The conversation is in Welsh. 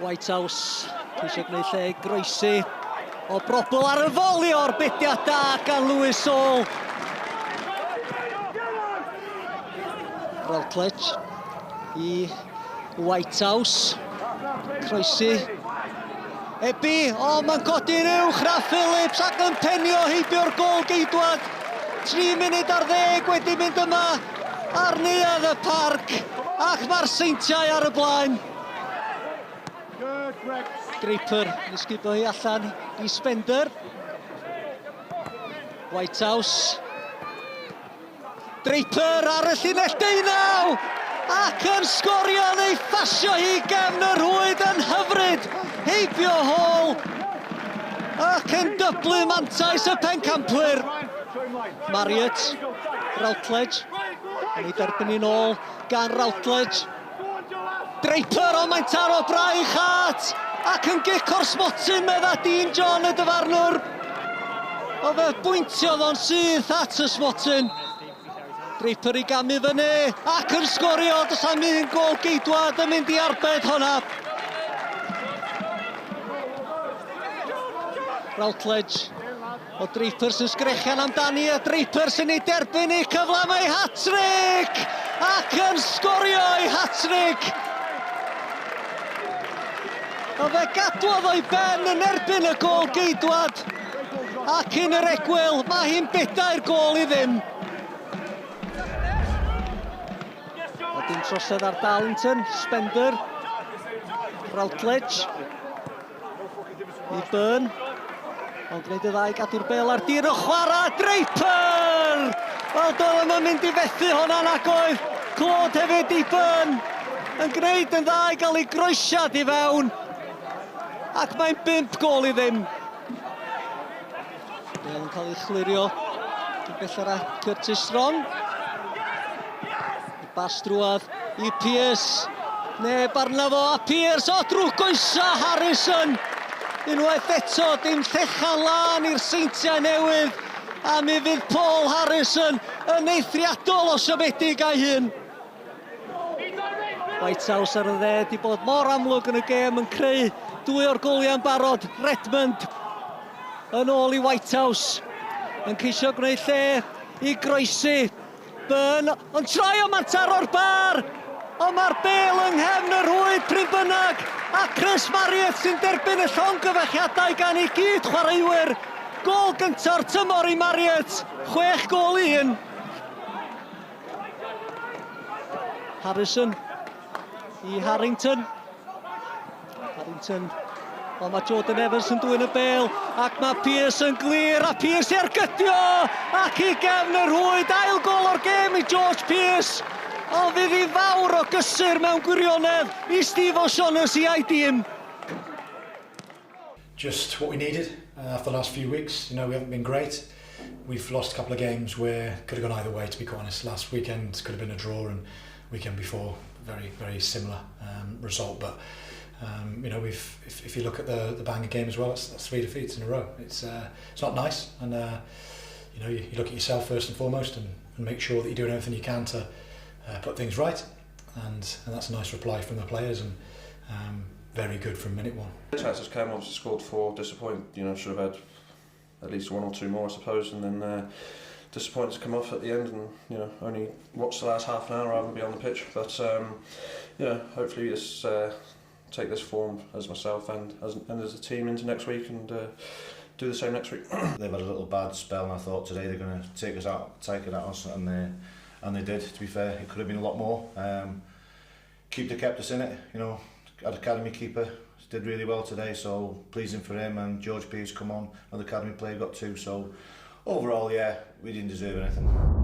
Whitehouse ceisio gwneud lle i groesi o brobl ar y foli o'r bediad da gan Lewis Saul. Routledge i Whitehouse. Croesi. Ebi, o mae'n codi'n uwch na Phillips ac yn penio heibio'r gol geidwad. 3 munud ar ddeg wedi mynd yma ar neuadd y parc ac mae'r Seintiau ar y blaen. Draper yn ysgubo hi allan i Spender. Whitehouse. Draper ar y llinell deunaw ac yn sgorio neu phasio hi gefn y rhwyd yn hyfryd heibio Hall ac yn dyblu mantais y pencampwyr. Marriott, Routledge, yn ei derbyn hi'n ôl gan Routledge. Draper, ond mae'n taro braich at ac yn gic o'r smotyn medda Dean John y dyfarnwr. O fe bwyntiodd o'n syth at y smotyn. Draper i gamu fyny ac yn sgorio, does am un gol geidwad yn mynd i arbed honna. Routledge O Draper sy'n sgrechian amdani a Draper sy'n ei derbyn ei cyfle am ei hat-trick ac yn sgorio ei hat-trick. A fe gadwodd o'i ben yn erbyn y gôl geidwad ac yn yr egwyl mae hi'n bedair gôl i ddim. A dim trosedd ar Darlington, Spender, Routledge. I Byrne. Ond gwneud y ddau gadw'r bel ar dir y chwarae. Draper! Wel, doedd o'm yn mynd i fethu hwnna nag oedd. Clod hefyd i Byrne. Yn gwneud yn dda i gael ei groesiad i fewn. Ac mae'n 5 gol i ddim. Bel yn cael ei chlirio. Yn bellach â Curtis Strong. Bas drwodd i Pearce. Neb arno fo a Pearce o drwy goesa Harrison. Unwaith eto dim llechan lân i'r Seintiau Newydd a mi fydd Paul Harrison yn eithriadol o siomedig â'i hun. Whitehouse ar y dde di bod mor amlwg yn y gêm yn creu dwy o'r goliau'n barod. Redmond yn ôl i Whitehouse yn ceisio gwneud lle i groesi. Byrne yn troi ond mae'n taro'r bar! Ond mae'r bêl yng nghefn y rhwyd pryd bynnag a Chris Marriott sy'n derbyn y llongyfarchiadau gan ei gyd-chwaraewyr. Gôl gynta'r tymor i Marriott, 6 gôl i 1. Harrison i Harrington. Harrington. Ond mae Jordan Evans yn dwyn y bel ac mae Pearce yn glir a Pearce i ergydio ac i gefn y rhwyd. Ail gol o'r gêm i George Pearce. Ond fydd hi fawr o gysur mewn gwirionedd i Steve O'Shaughnessy a'i dîm. Just what we needed after the last few weeks. You know, we haven't been great. We've lost a couple of games where could have gone either way, to be quite honest. Last weekend could have been a draw and weekend before, very, very similar um, result. But, um, you know, we've if, if you look at the, the Bangor game as well, that's, that's three defeats in a row. It's, uh, it's not nice. And, uh, you know, you, you look at yourself first and foremost and, and make sure that you're doing everything you can to uh, put things right. And, and that's a nice reply from the players and um, very good from minute one. Chances came, obviously scored four, disappointed, you know, should have had at least one or two more, I suppose, and then uh, disappointed to come off at the end and, you know, only watch the last half an hour rather than be on the pitch. But, um, you know, hopefully this, uh, take this form as myself and as, and as a team into next week and uh, do the same next week. They've had a little bad spell and I thought today they're going to take us out, take it at us and they, and they did, to be fair. It could have been a lot more. Um, keep the kept us in it, you know, our academy keeper did really well today, so pleasing for him and George Pearce come on, another academy player got two, so overall, yeah, we didn't deserve anything.